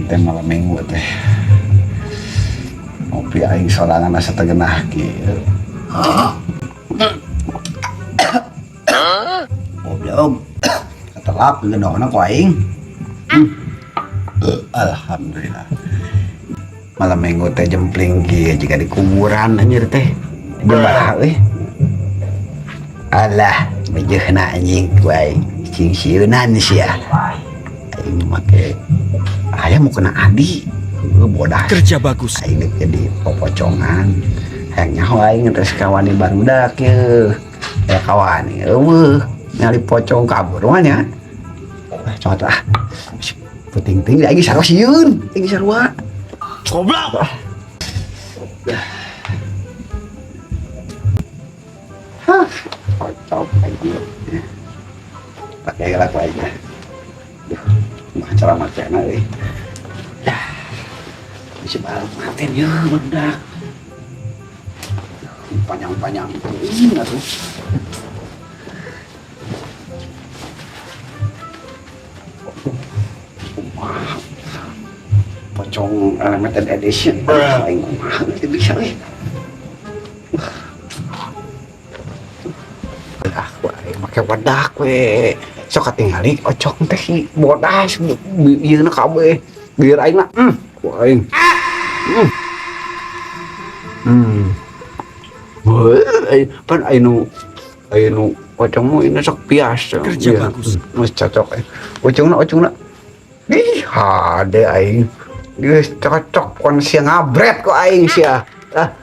Aing teh malam minggu teh. Ngopi aing sorangan asa teu genah kieu. Goblok. Ketelap gedohna ku aing. Alhamdulillah. Malam minggu teh jempling kieu jiga di kuburan anjir teh. Gebah euy. Alah, mejeuhna anjing ku aing. Cing sieunan sia. Aing make aya mau kena adi. Heueuh bodas. Kerja bagus. Aing dek jadi popocongan. Hayang nyaho aing terus kawani barudak ye. Ya kawani eueuh nyali pocong kabur mah nya. Ah, cot ah. Penting-ting aing sarua sieun, aing sarua. Goblok. Hah, kocok aing. Pakai lah ku aing. Duh, mah cara macana euy. Dah. Bisa balik maten ye barudak. Panjang-panjang teuing atuh. Kumaha? Pocong limited edition. Aing kumaha teu bisa euy. Ah, aing make wedak we. Sok katingali ocong teh si bodas ieu na kabeh. Biar aing mah ku aing. Wah, pan aing nu pocong mah ini sok biasa. Kerja Iya. bagus. Geus cocok eh. Ocongna ocongna. Ih, hade aing. Geus cocok kon sia ngabret kok aing sia. Ah.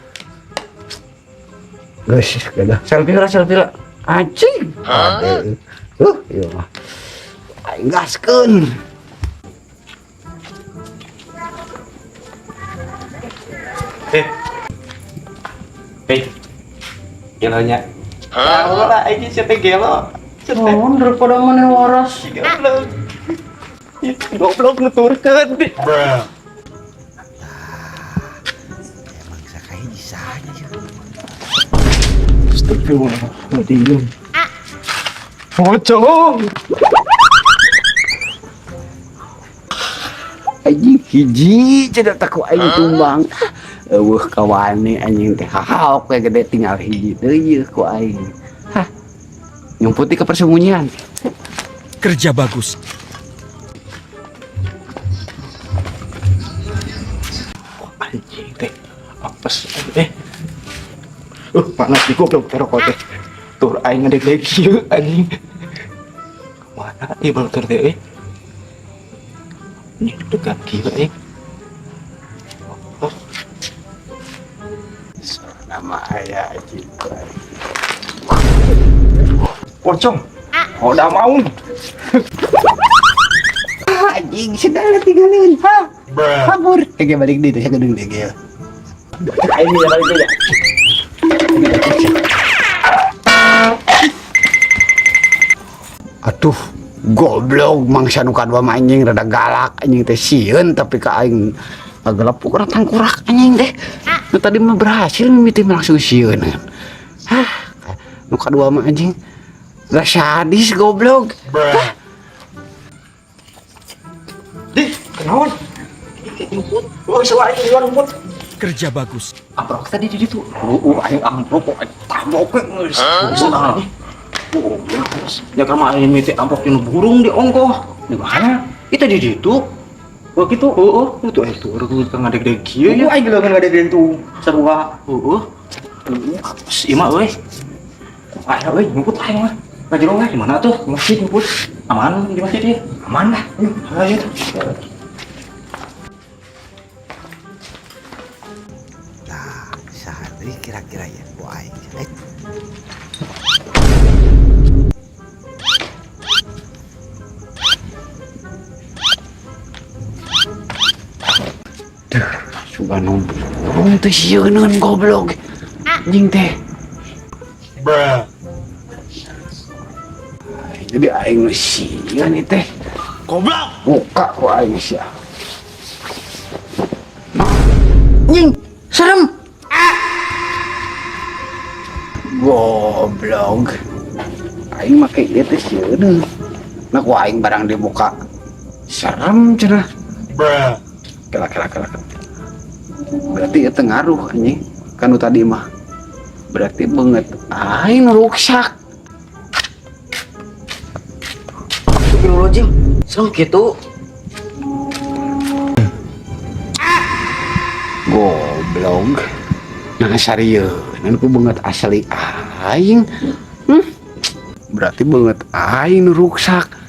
Geus, geus. Selfie lah, selfie lah. Anjing. Hade. Ieu mah. Aing gaskeun. Eh. Eh. Gelonya. Tahu lah aing sia teh gelo. Sia teh Oh, daripada mana waras. goblok. Ih, goblok nuturkeun. Emang sakahiji saha nya. Astagfirullahaladzim. Pocong. Anjing hiji cenah teh ku aing tumbang. Eueuh kawani anjing teh hahaok we gede tinggal hiji deui ku aing. Hah. Nyumputi ke persembunyian. Kerja bagus. Anjing teh. Apes eh. Panas di goblok rokok teh. Tur aing ngadeg-deg kieu anjing. Mana ieu batur teh euy. Ini dekat gila eh. Oh, Nama aya anjing. pocong. Oh, udah mau. Ah, anjing sedang tinggalin. Ha. Kabur. Kayak balik deui teh gedung deui ge. Aing ya balik deui ya. Aduh, goblok mangsa nu kadua mah anjing rada galak anjing teh sieun tapi ka aing ngagelepuk urang tangkurak anjing teh. Nu tadi mah berhasil mimiti mah langsung sieun. Hah, nu kadua mah anjing gak sadis goblok. Hah, Dih, kenaon? Oh, bisa wae di luar rumput. Kerja bagus. Amprok tadi di situ. Aing amprok kok aing tabok we geus. Geus ah. Oh, geus. Ya kan mah aing mimiti amprok dinu burung di ongkoh. Di mana? Itu di situ. Oh gitu. Heeh, itu eh tuh urang ka ngadeg-deg kieu ya. Aing geus ngadeg-deg tuh. Sarua. Heeh. Apes ieu mah euy. Aya euy, nyumput aing mah. Ngajero lah di mana tuh? Di masjid nyumput. Aman di masjid ya? Aman lah. Ayo. Nah, sehari kira-kira ya ku aing. Eh. Duh, sugan burung teh sieuneun goblok. Anjing teh. Jadi aing nu sieun ieu teh. Goblok. Buka ku aing sia. Anjing, serem. Goblok. Aing make ieu teh sieun. Nah ku aing barang dibuka. Serem cenah. Kela, kela, kela, kela. Berarti ya ngaruh, anjing. Kan nu tadi mah. Berarti beungeut aing nu ruksak. Astagfirullahaladzim. Serem gitu. Goblok. Nah, sarieun ku beungeut asli aing. Berarti beungeut aing nu ruksak.